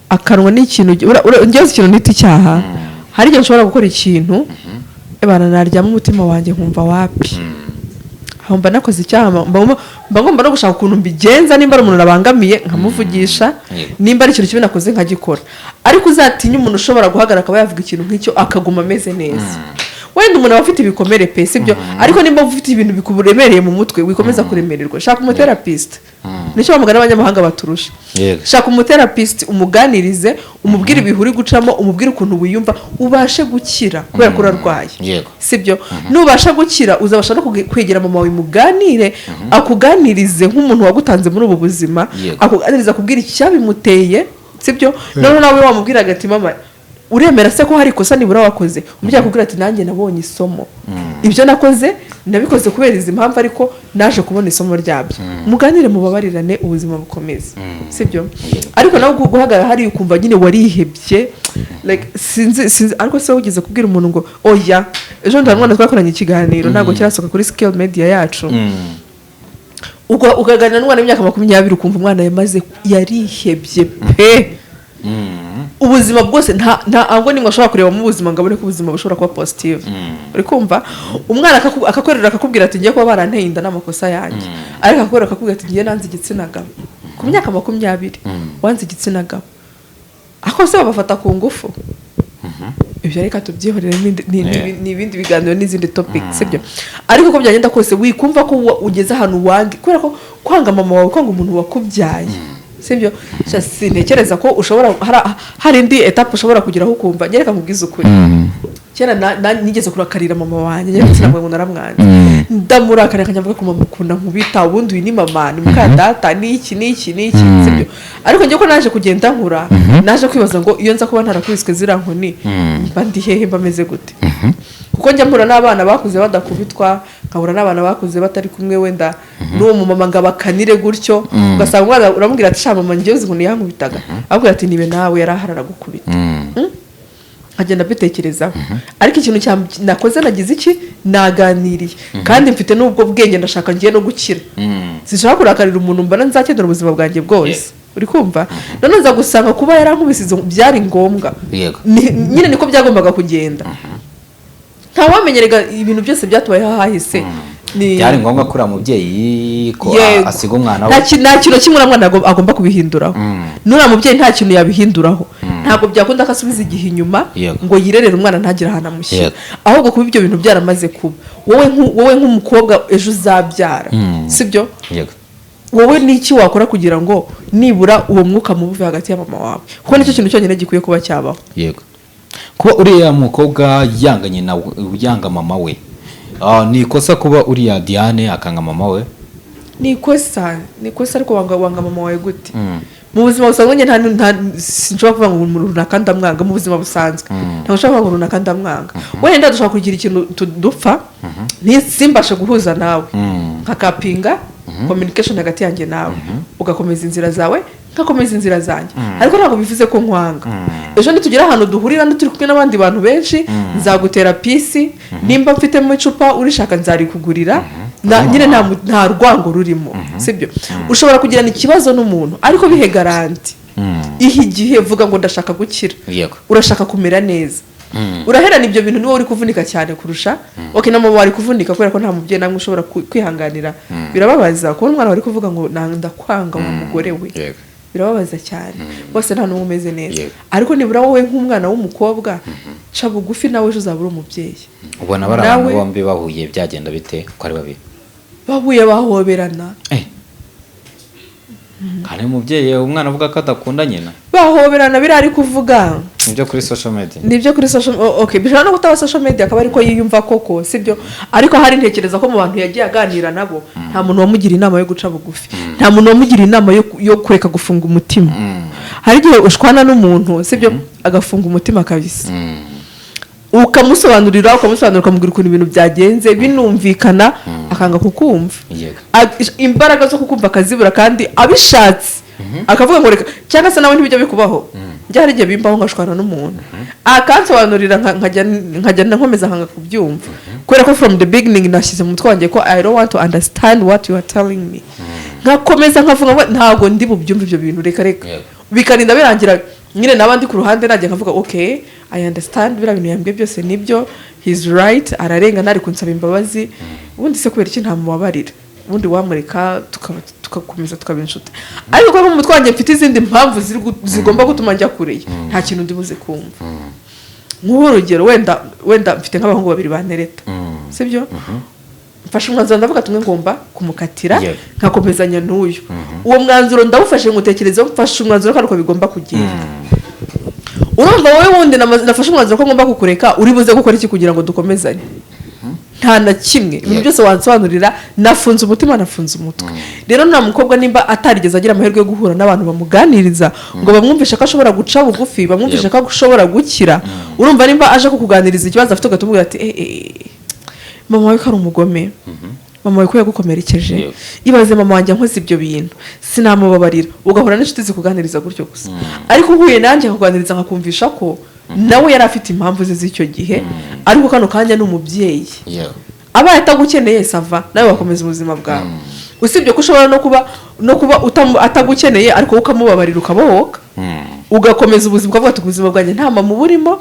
Akanwa ni ikintu njyewe uzi ikintu nita icyaha? Hari igihe nshobora gukora ikintu, ebana, naryama umutima wanjye nkumva wapi, aho mba nakoze icyaha, mba ngomba no gushaka ukuntu mbigenza, nimba ari umuntu nabangamiye nkamuvugisha, nimba ari ikintu kibi nakoze nkagikora. Ariko uzatinye umuntu ushobora guhagarara akaba yavuga ikintu nk'icyo akaguma ameze neza. Wenda umuntu aba afite ibikomere pe, sibyo? Ariko nimba ufite ibintu bikuremereye mu mutwe, wikomeza kuremererwa, shaka umutherapist. Nicyo bamugana abanyamahanga baturusha. Shaka umutherapist, umuganirize, umubwire ibihe uri gucamo, umubwire ukuntu wiyumva, ubashe gukira, kubera ko urarwaye. Sibyo? Nubasha gukira, uzabasha no kwegera mama wawe muganire, akuganirize nk'umuntu wagutanze muri ubu buzima, akuganirize, akubwira icyabimuteye, sibyo? Noneho nawe wamubwiraga ati: "Mama, uremera se ko hari ikosa nibura wakoze?" Umubyeyi akubwira ati: "Nanjye nabonye isomo, ibyo nakoze nabikoze kubera izi mpamvu, ariko naje kubona isomo ryabyo." Muganire, mubabarirane, ubuzima bukomeze, sibyo? Ariko nawe guhagarara hariya ukumva nyine warihebye, like, sinzi, sinzi. Ariko se wigeze kubwira umuntu ngo oya? Ejo bundi hari umwana twakoranye ikiganiro, ntabwo kirasohoka kuri scale media yacu. Ukaganira n'umwana w'imyaka 20, ukumva umwana yamaze, yarihebye pe. Ubuzima bwose nta ango nimwe ashobora kurebamo ubuzima ngo abone ko ubuzima bushobora kuba positive. Uri kumva umwana akakwerera, akakubwira ati: "Ngiye kuba baranteye inda n'amakosa yanjye." Ariko akakwerera, akakubwira ati: "Ngiye nanze igitsina gabo." Ku myaka 20 wanze igitsina gabo? Ako se babafata ku ngufu? Ibyo reka tubyihorere, ni ibindi biganiro n'izindi topic, sibyo? Ariko uko byagenda kose, wikumva ko ugeze ahantu wange, kubera ko kwanga mama wawe, kwanga umuntu wakubyaye, sibyo? Sha, sintekereza ko ushobora hari indi étape ushobora kugeraho ukumva. Nyereka nkubwize ukuri. Kereka Kera nigeze kurakarira mama wanjye njye, ndetse ntabwo ngo naramwanze, ndamurakarira nkajya mvuga ko mama ukunda nkubita, ubundi uyu ni mama, ni muka data, ni iki n'iki n'iki, sibyo? Ariko njye ko naje kugenda nkura, naje kwibaza ngo iyo nza kuba ntarakubiswe ziriya nkoni, mba ndi hehe? Mba meze gute? Kuko njya mpura n'abana bakuze badakubitwa, nkahura n'abana bakuze batari kumwe wenda n'uwo mumama ngo abakanire gutyo, ugasanga umwana uramubwira ati: "Sha mama, njyewe uzi ukuntu yankubitaga?" Akubwira ati: "Nibe nawe yari ahari aragukubita." Nkagenda mbitekerezaho, ariko ikintu nakoze, nagize iki? Naganiriye, kandi mfite n'ubwo bwenge, ndashaka ngiye no gukira, sinshaka kurakarira umuntu mbona nzakenera ubuzima bwanjye bwose. Uri kumva? None nza gusanga kuba yarankubise izo byari ngombwa. Nyine niko byagombaga kugenda, ntawamenyerega ibintu byose byatubayeho ahahise. Byari ngombwa ko uriya mubyeyi ko asiga umwana we. Nta kintu kimwe uriya mwana agomba kubihinduraho, n'uriya mubyeyi nta kintu yabihinduraho. Ntabwo byakunda ko asubiza igihe inyuma ngo yirerere umwana, ntagire ahantu amushyira. Ahubwo kuba ibyo bintu byaramaze kuba, wowe nk'umukobwa ejo uzabyara, sibyo? Yego. Wowe n'iki wakora kugira ngo nibura uwo mwuka mubi uve hagati ya mama wawe? Kuko nicyo kintu cyonyine gikwiye kuba cyabaho. Yego, kuba uriya mukobwa yanga nyina, yanga mama we, ni ikosa kuba uriya Diane akanga mama we? Ni ikosa, ni ikosa, ariko wanga mama wawe gute? Mu buzima busanzwe njye nta sinshobora kuvuga ngo umuntu runaka ndamwanga. Mu buzima busanzwe ntabwo nshobora kuvuga ngo runaka ndamwanga. Wenda dushobora kugira ikintu dupfa, simbashe guhuza nawe, nkakapinga communication hagati yanjye nawe, ugakomeza inzira zawe, nkakomeza inzira zanjye, ariko ntabwo bivuze ko nkwanga. Ejo nitugira ahantu duhurira, turi kumwe n'abandi bantu benshi, nzagutera peace. Nimba mfitemo icupa urishaka, nzarikugurira. Nyine nta rwango rurimo, sibyo? Ushobora kugirana ikibazo n'umuntu, ariko bihe garantie, ihe igihe, vuga ngo ndashaka gukira. Urashaka kumera neza, uraherana ibyo bintu, niwo uri kuvunika cyane kurusha. Okay, na mama wari kuvunika, kubera ko nta mubyeyi namwe ushobora kwihanganira. Birababaza kubona umwana wari kuvuga ngo "Ndakwanga wa mugore we." Birababaza cyane. Bose nta n'umwe umeze neza. Ariko nibura wowe nk'umwana w'umukobwa, ca bugufi, nawe ejo uzaba uri umubyeyi. Ubona bari abantu Nawe- bombi bahuye byagenda bite ko ari babiri? Bahuye bahoberana. Kandi umubyeyi umwana avuga ko adakunda nyina. Bahoberana, biriya ari kuvuga Nibyo kuri social media. Nibyo kuri social. Oh, okay, bishobora no kutaba social media, akaba ariko yiyumva koko, sibyo? Ariko hari, ntekereza ko mu bantu yagiye aganira nabo, nta muntu wamugira inama yo guca bugufi, nta muntu wamugira inama yo kureka gufunga umutima. Hari igihe ushwana n'umuntu, sibyo, agafunga umutima kabisa, ukamusobanurira, ukamusobanurira, ukamubwira ukuntu ibintu byagenze binumvikana, akanga kukumva. Imbaraga zo kukumva akazibura, kandi abishatse akavuga ngo reka, cyangwa se nawe ntibijya bikubaho? Njya hari igihe bimbaho nkashwana n'umuntu, akansobanurira, nkajya nkomeza nkanga kubyumva, kubera ko from the beginning nashyize mu mutwe wanjye ko I don't want to understand what you are telling me. Nkakomeza nkavuga ngo ntabwo ndi bubyumve ibyo bintu, reka reka. Bikarinda birangira nyine naba ndi ku ruhande, najya nkavuga: "Okay, I understand, biriya bintu yambwiye byose nibyo, he's right, ararengana, ari kunsaba imbabazi. Ubundi se kubera iki ntamubabarira? Ubundi wamureka tugakomeza tukaba inshuti." Ariko kuko mu mutwe wanjye mfite izindi mpamvu zigomba gutuma njya kure ye, nta kintu ndi buze kumva. Nk'ubu urugero, wenda mfite nk'abahungu babiri bantereta, sibyo? Mfashe umwanzuro, ndavuga tumwe ngomba kumukatira, nkakomezanya n'uyu. Uwo mwanzuro ndawufashe, ngutekerezeho, mfashe umwanzuro kandi uko bigomba kugenda. Urumva wowe wundi nafashe umwanzuro ko ngomba kukureka, uri buze gukora iki kugira ngo dukomezanye? Nta na kimwe. Ibintu byose wansobanurira, nafunze umutima, nafunze umutwe. Rero nta mukobwa nimba atarigeze agira amahirwe yo guhura n'abantu bamuganiriza ngo bamwumvishe ko ashobora guca bugufi, bamwumvishe ko ashobora gukira, urumva nimba aje kukuganiriza ikibazo afite, ugahita umubwira ati: "Eh, eh, eh, mama wawe ko ari umugome, mama wawe ko yagukomerekeje, ibaze mama wanjye ankoze ibyo bintu, sinamubabarira." Ugahura n'inshuti zikuganiriza gutyo gusa, ariko uhuye nanjye nkakuganiriza, nkakumvisha ko nawe yari afite impamvu ze z'icyo gihe, ariko kano kanya ni umubyeyi, abaye atagukeneye, ça va, nawe wakomeza ubuzima bwawe. Usibye ko ushobora no kuba atagukeneye, ariko wowe ukamubabarira, ukabohoka, ugakomeza ubuzima, ukavuga ati: "Ubuzima bwanjye nta mama uburimo,"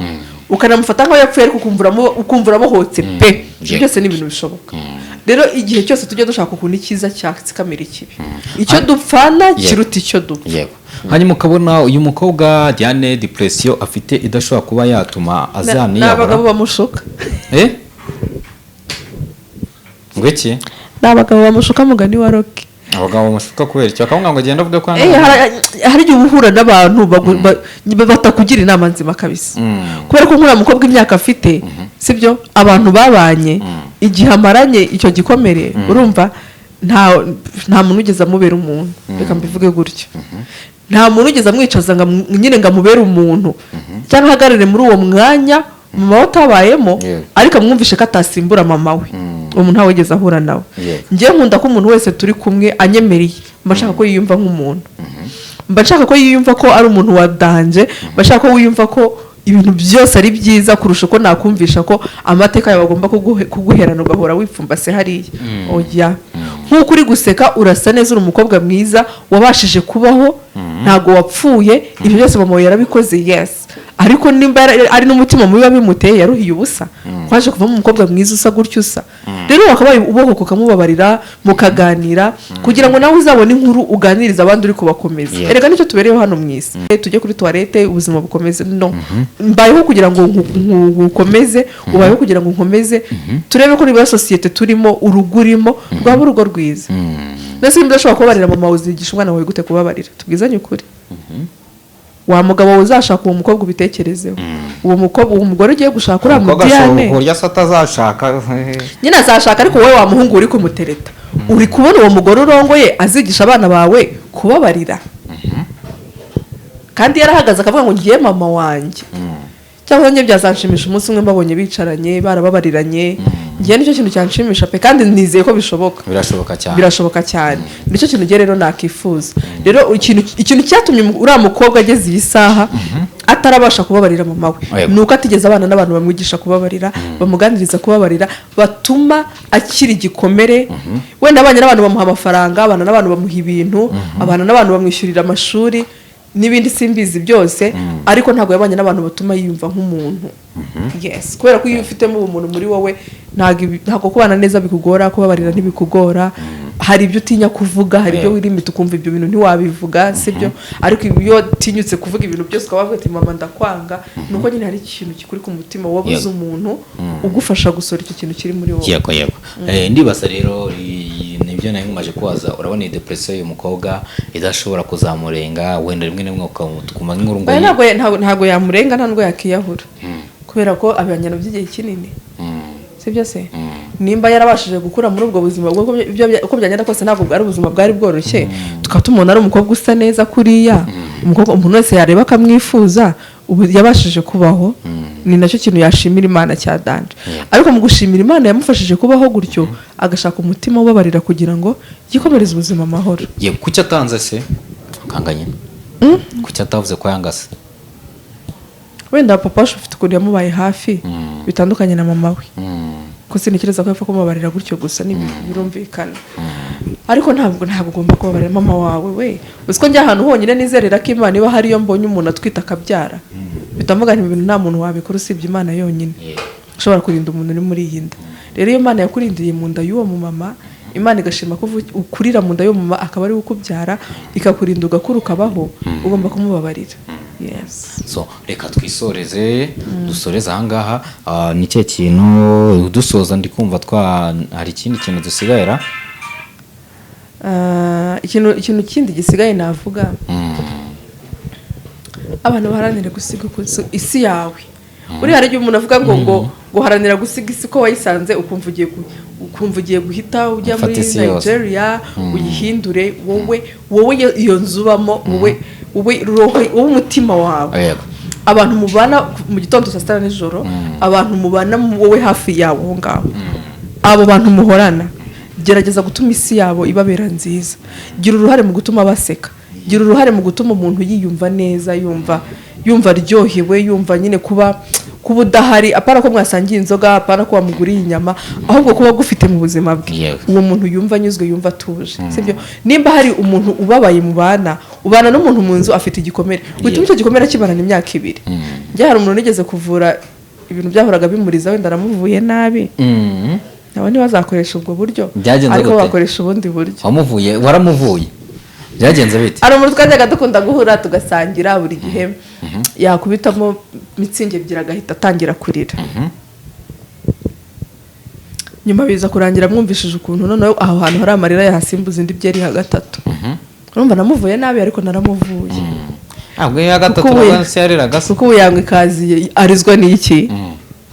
ukanamufata nk'aho yapfuye, ariko ukumva urabohotse pe. Ibyo byose ni ibintu bishoboka. Rero igihe cyose tujya dushaka ukuntu icyiza cyatsikamira ikibi, icyo dupfana kiruta icyo dupfa. Yego, hanyuma ukabona uyu mukobwa Diane depression afite idashobora kuba yatuma Ni azaniyahura. abagabo bamushuka. Eh, ngo iki? Ni abagabo bamushuka, mugani wa Rocky. Abagabo bamushuka kubera icyo? Bakavuga ngo genda avuge ko Hari igihe uba uhura n'abantu batakugira inama nzima kabisa, kubera ko nk'uriya mukobwa, imyaka afite, sibyo, abantu babanye, igihe amaranye icyo gikomere, urumva nta muntu ugeze amubera umuntu. Reka mbivuge gutyo, nta muntu ugeze amwicaza ngo nyine ngo amubere umuntu cyangwa ahagarare muri uwo mwanya mama we atabayemo, ariko amwumvishe ko atasimbura mama we. Uwo muntu ntawe wigeze ahura nawe. Njyewe nkunda ko umuntu wese turi kumwe anyemereye, mba nshaka ko yiyumva nk'umuntu, mba nshaka ko yiyumva ko ari umuntu wa danger, mba nshaka ko wiyumva ko ibintu byose ari byiza kurusha uko nakumvisha ko amateka yawe agomba kuguherana ugahora wipfumbase hariya. Oya, nk'uko uri guseka, urasa neza, uri umukobwa mwiza wabashije kubaho, ntabwo wapfuye. Ibyo byose mama wawe yarabikoze, yes, ariko nimba ari n'umutima mubi wabimuteye, yaruhiye ubusa, waje kuvamo umukobwa mwiza usa gutyo usa. Rero wakabaye ubohoka, ukamubabarira, mukaganira, kugira ngo nawe uzabone inkuru uganiriza abandi uri kubakomeza. Erega nicyo tubereyeho hano mu isi. Tujye kuri toilette, ubuzima bukomeze. No mbayeho kugira ngo nkukomeze, ubayeho kugira ngo nkomeze, turebe ko nibura sosiyete turimo, urugo urimo rwaba urugo rwiza. Mbese nimba udashobora kubabarira mama wawe, uzigisha umwana wawe gute kubabarira? Tubwizanye ukuri, wa mugabo wawe uzashaka uwo mukobwa, ubitekerezeho. Uwo mukobwa, uwo mugore ugiye gushaka, uriya Umukobwa ashobora mudiyane ku buryo se atazashaka? Nyine azashaka, ariko wowe wa muhungu uri kumutereta, uri kubona uwo mugore urongoye azigisha abana bawe kubabarira, kandi yarahagaze akavuga ngo ngiye mama wanjye? Cyangwa njye byazanshimisha umunsi umwe mbabonye bicaranye, barababariranye. Ngiye nicyo kintu cyanshimisha pe, kandi nizeye ko bishoboka. Birashoboka cyane. Birashoboka cyane. Nicyo kintu ngiye rero nakifuza. Rero ikintu cyatumye uriya mukobwa ageze iyi saha atarabasha kubabarira mama we, ni uko atigeze abana n'abantu bamwigisha kubabarira, bamuganiriza kubabarira, batuma akira igikomere. Wenda abanye n'abantu bamuha amafaranga, abana n'abantu bamuha ibintu, abana n'abantu bamwishyurira amashuri n'ibindi simbizi byose, ariko ntabwo yabanye n'abantu batuma yiyumva nk'umuntu. Yes, kubera ko iyo ufitemo ubumuntu muri wowe, ntabwo kubana neza bikugora, kubabarira ntibikugora. Hari ibyo utinya kuvuga, hari ibyo wirimita, ukumva ibyo bintu ntiwabivuga, sibyo? Ariko iyo utinyutse kuvuga ibintu byose, ukaba wavuga ati "Mama, ndakwanga", ni uko nyine hari ikintu kikuri ku mutima, wabuze umuntu ugufasha gusohora icyo kintu kiri muri wowe. Yego. Ndibaza rero, nibyo nari nkomeje kubaza. Urabona iyi depression y'uyu mukobwa idashobora kuzamurenga? Wenda rimwe na rimwe ukamutuma nk'inkuru ngo Oya, ntabwo yamurenga, nta nubwo yakiyahura, kubera ko abanyana by'igihe kinini, sibyo se? Nimba yarabashije gukura muri ubwo buzima bwo uko byagenda kose, ntabwo bwari ubuzima bwari bworoshye, tukaba tumubona ari umukobwa usa neza kuriya, umukobwa umuntu wese yareba akamwifuza. Ubu yabashije kubaho, ni nacyo kintu yashimira Imana cya danger. Ariko mu gushimira Imana yamufashije kubaho gutyo, agashaka umutima ubabarira kugira ngo yikomereze ubuzima amahoro. Yego, kuki atanze se kanganye? Kuki atavuze ko yangase? Wenda papa wacu ufite ukuntu yamubaye hafi bitandukanye na mama we, ko sintekereza ko yapfa kumubabarira gutyo gusa. Ni birumvikana, ariko ntabwo ugomba kubabarira mama wawe. We uzi ko njya ahantu honyine nizerera ko Imana iba hariyo, mbonye umuntu atwite akabyara, bitavuga nti ibintu nta muntu wabikora usibye Imana yonyine ushobora kurinda umuntu uri muri iyi nda. Rero iyo Imana yakurindiriye mu nda y'uwo mumama, Imana igashima ko ukurira mu nda y'uwo mumama, akaba ari we ukubyara, ikakurinda ugakura ukabaho, ugomba kumubabarira, yes. So reka twisoreze, dusoreze ahangaha. Ni cye kintu dusoza, ndi kumva twa hari ikindi kintu dusigayera. Ikintu kindi gisigaye navuga, abantu baharanire gusiga isi yawe. Uriya hari igihe umuntu avuga ngo haranira gusiga isi ko wayisanze, ukumva ugiye guhita ujya Ufata muri isi yose. Nigeria uyihindure. Wowe iyo nzu ubamo, wowe roho, wowe umutima wawe, abantu mubana mu gitondo, saa sita na nijoro, abantu mubana wowe hafi yawe aho ngaho, abo bantu muhorana, gerageza gutuma isi yabo ibabera nziza. Gira uruhare mu gutuma baseka, gira uruhare mu gutuma umuntu yiyumva neza, yumva aryohewe, yumva nyine kuba udahari, apana ko mwasangiye inzoga, apana ko wamuguriye inyama, ahubwo kuba agufite mu buzima bwe, uwo muntu yumva anyuzwe, yumva atuje, sibyo? Nimba hari umuntu ubabaye mubana, ubana n'umuntu mu nzu afite igikomere, wituma icyo gikomere kimarana imyaka 2. Njye hari umuntu nigeze kuvura, ibintu byahoraga bimuriza, wenda aramuvuye nabi. Nabo ntibazakoresha ubwo buryo. Byagenze Ariko gute? bakoresha ubundi buryo. Wamuvuye, waramuvuye, byagenze bite? Hari umuntu twajyaga dukunda guhura tugasangira buri gihe, yakubitamo mitsingi ebyiri agahita atangira kurira. Nyuma biza kurangira mwumvishije ukuntu noneho aho hantu hari amarira yahasimbuza indi byeri ya gatatu. Urumva namuvuye nabi, ariko naramuvuye. Ntabwo iya gatatu Kuko ubu- nabwo se yariraga se? Kuko ubu yanywa ikaziye arizwa n'iki?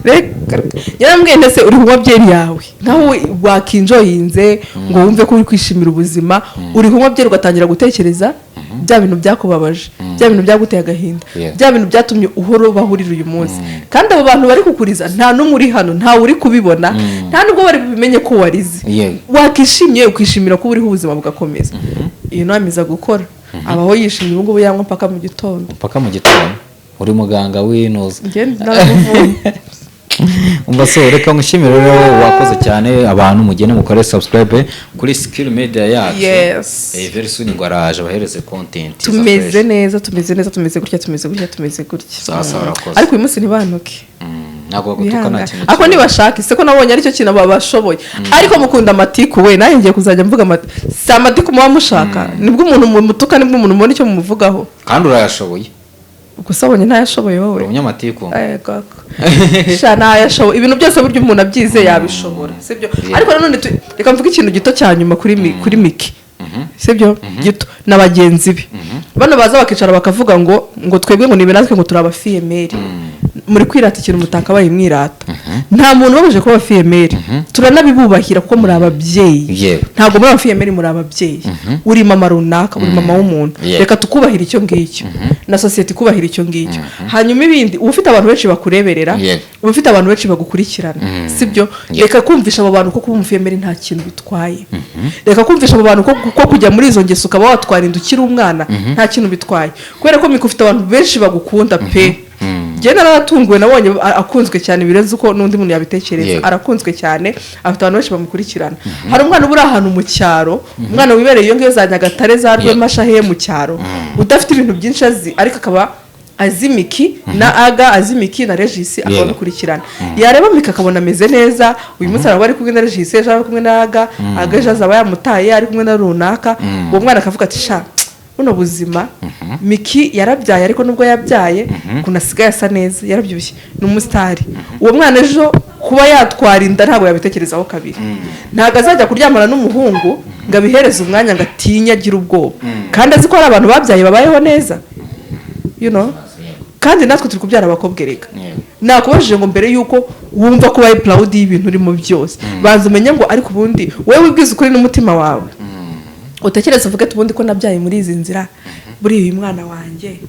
Reka, yarambwiye, ndetse uri kunywa byeri yawe nkaho wakinjoyinze ngo wumve ko uri kwishimira ubuzima, uri kunywa byeri ugatangira gutekereza bya bintu byakubabaje, bya bintu byaguteye agahinda, bya bintu byatumye uhora ubahurira uyu munsi. Kandi abo bantu bari kukuriza nta n'umwe uri hano, ntawe uri kubibona, nta nubwo bari bubimenye ko warize. Wakishimye, ukishimira ko uriho, ubuzima bugakomeza. Iyo nama iza gukora, abaho yishimye. Ubu ngubu yanywa mpaka mu gitondo. Mpaka mu gitondo. Uri muganga w'inoza. Njye naramuvuye. Umva so, reka ngushimire rero, wakoze cyane. Abantu mugende mukore subscribe kuri Skill Media yacu. Yes. Very soon ngo araje abahereze content za Tumeze fresh. neza, tumeze neza, tumeze gutya, tumeze gutya, tumeze gutya. Sawa sawa, urakoze. Ariko uyu munsi ntibantuke. Ntabwo bagutuka, nta Bihangane. kintu Ariko kibazo. nibashaka ise ko nabonye aricyo kintu bashoboye, ariko mukunda amatiku we, nanjye ngiye kuzajya mvuga amatiku. Si amatiku muba mushaka, nibwo umuntu mumutuka, nibwo umuntu mubona icyo mumuvugaho. Kandi urayashoboye. Ubwo se abonye ntayashoboye wowe? Uri umunyamatiku. Ego ko. Sha, ntayashoboye. Ibintu byose burya umuntu abyize yabishobora, sibyo? Ariko nanone reka mvuge ikintu gito cya nyuma kuri Miki, sibyo? Gito na bagenzi be bano baza bakicara bakavuga ngo twebwe ngo nibe natwe ngo turi abafille-mère. Muri kwirata ikintu mutakabaye mwirata. Nta muntu ubabuje kuba abafille-mère, turanabibubahira kuko muri ababyeyi. Ntabwo muri abafille-mère, muri ababyeyi. Uri mama runaka, uri mama w'umuntu. Reka tukubahira icyo ngicyo, na sosiyete ikubahira icyo ngicyo. Hanyuma ibindi, uba ufite abantu benshi bakureberera, uba ufite abantu benshi bagukurikirana, sibyo? Reka kumvisha abo bantu ko kuba umufille-mère nta kintu bitwaye. Reka kumvisha abo bantu ko kujya muri izo ngeso ukaba watwara inda ukiri umwana nta kintu bitwaye, kubera ko Mika ufite abantu benshi bagukunda pe. Njye naratunguwe, nabonye akunzwe cyane birenze uko n'undi muntu yabitekereza. Arakunzwe cyane, afite abantu benshi bamukurikirana. Hari umwana uba uri ahantu mu cyaro, umwana wibereye iyo ngiyo za Nyagatare, za Rwemashahe, mu cyaro, udafite ibintu byinshi azi, ariko akaba azi Miki na Aga, azi Miki na Regisi, akaba abikurikirana. Yareba Miki akabona ameze neza. Uyu munsi araba ari kumwe na Regisi, ejo ari kumwe na Aga, Aga ejo azaba yamutaye ari kumwe na runaka. Uwo mwana akavuga ati: "Sha, buno buzima Miki yarabyaye, ariko nubwo yabyaye ukuntu asigaye asa neza, yarabyibushye, ni umusitari." Uwo mwana ejo kuba yatwara inda ntabwo yabitekerezaho kabiri. Ntabwo azajya kuryamana n'umuhungu ngo abihereze umwanya, ngo atinye, agire ubwoba, kandi azi ko hari abantu babyaye babayeho neza. Kandi natwe turi kubyara abakobwa erega. Nakubajije ngo mbere y'uko wumva ko ubaye proud y'ibintu urimo byose, banza umenye ngo ariko ubundi wowe wibwize ukuri n'umutima wawe, utekereze uvuge ati: "Ubundi ko nabyaye muri izi nzira, buriya uyu mwana wanjye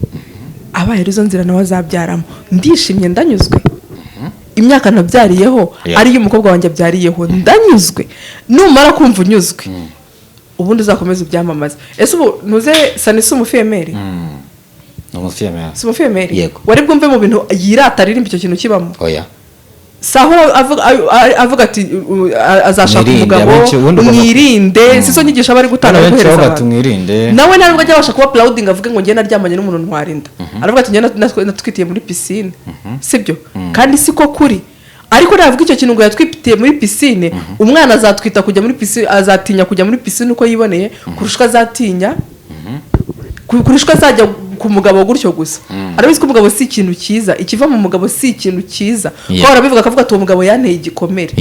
abaye ari izo nzira nawe azabyaramo, ndishimye, ndanyuzwe? Imyaka nabyariyeho ariyo umukobwa wanjye abyariyeho, ndanyuzwe?" Numara kumva unyuzwe, ubundi uzakomeze ubyamamaze. Ese ubu ntuze Sani si umufille-mère? Ni umufille-mère. Si umufille-mère? Yego. Wari bwumve mu bintu yirata aririmba icyo kintu kibamo? Oya. Si aho avuga ati azashaka Mwirinde, umugabo? abenshi ubundi ugomba- Mwirinde, si zo nyigisho aba ari gutanga, ari Benshi guhereza bavuga ati abantu. mwirinde. Nawe ntabwo ajya abasha kuba proud ngo avuge ngo njye naryamanye n'umuntu ntwara inda. Aravuga ati: "Njye natwitiye muri piscine." Sibyo? Kandi siko kuri. Ariko navuga icyo kintu ngo yatwitiye muri piscine, umwana azatwita kujya muri piscine, azatinya kujya muri piscine uko yiboneye kurusha uko azatinya kurusha uko azajya ku mugabo gutyo gusa. Arabizi ko umugabo si ikintu cyiza, ikiva mu mugabo si ikintu cyiza, kuko arabivuga akavuga ati: "Uwo mugabo yanteye igikomere."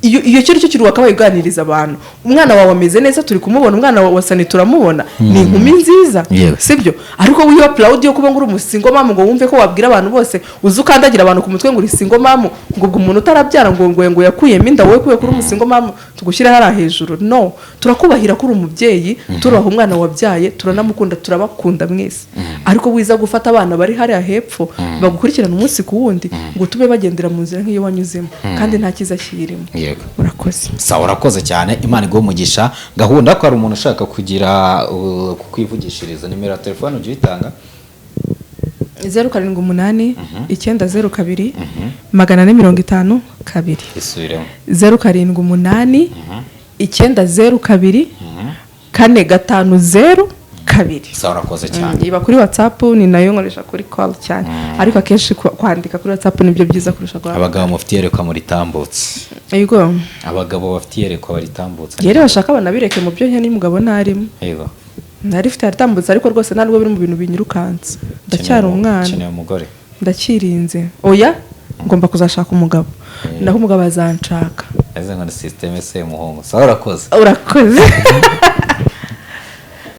Iyo cyo nicyo kintu wakabaye uganiriza abantu. Umwana wawe ameze neza, turi kumubona, umwana wa Sani turamubona, ni inkumi nziza. Sibyo? Ariko wiba proud yo kuba ngo uri umusingle mom, ngo wumve ko wabwira abantu bose, uzi ukandagira abantu ku mutwe ngo uri single mom, ngo ubwo umuntu utarabyara ngo yakuyemo inda, wowe kuye kuri umusingle mom tugushyire hariya hejuru. No, turakubahira ko uri umubyeyi, turubaha umwana wabyaye, turanamukunda, turabakunda mwese. Ariko wiza gufata abana bari hariya hepfo bagukurikirana umunsi ku wundi ngo utume bagendera mu nzira nk'iyo wanyuzemo, kandi nta cyiza kiyirimo. Urakoze. Sawa, urakoze cyane, Imana iguhe umugisha. Gahunda ko hari umuntu ushaka kugira kukwivugishiriza, nimero ya telefone ujya uyitanga? 0789024502. Isubiremo. 0789024502. Sawa, urakoze cyane. Iba kuri WhatsApp, ni nayo nkoresha kuri call cyane, ariko akenshi kwandika kuri WhatsApp nibyo byiza kurusha guhamagara. Abagabo mufite iyerekwa muritambutse. Yego. Abagabo bafite iyerekwa baritambutse. Rero bashaka banabireke mu byo nkene n'umugabo ntarimo. Ntarifite yaritambutse, ariko rwose ntabwo biri mu bintu binyirukansa, ndacyari umwana. Ukeneye umugore? Ndakirinze. Oya, ngomba kuzashaka umugabo, naho umugabo azanshaka. Yavuze ngo ni système Semuhungu. Sawa, urakoze. Urakoze.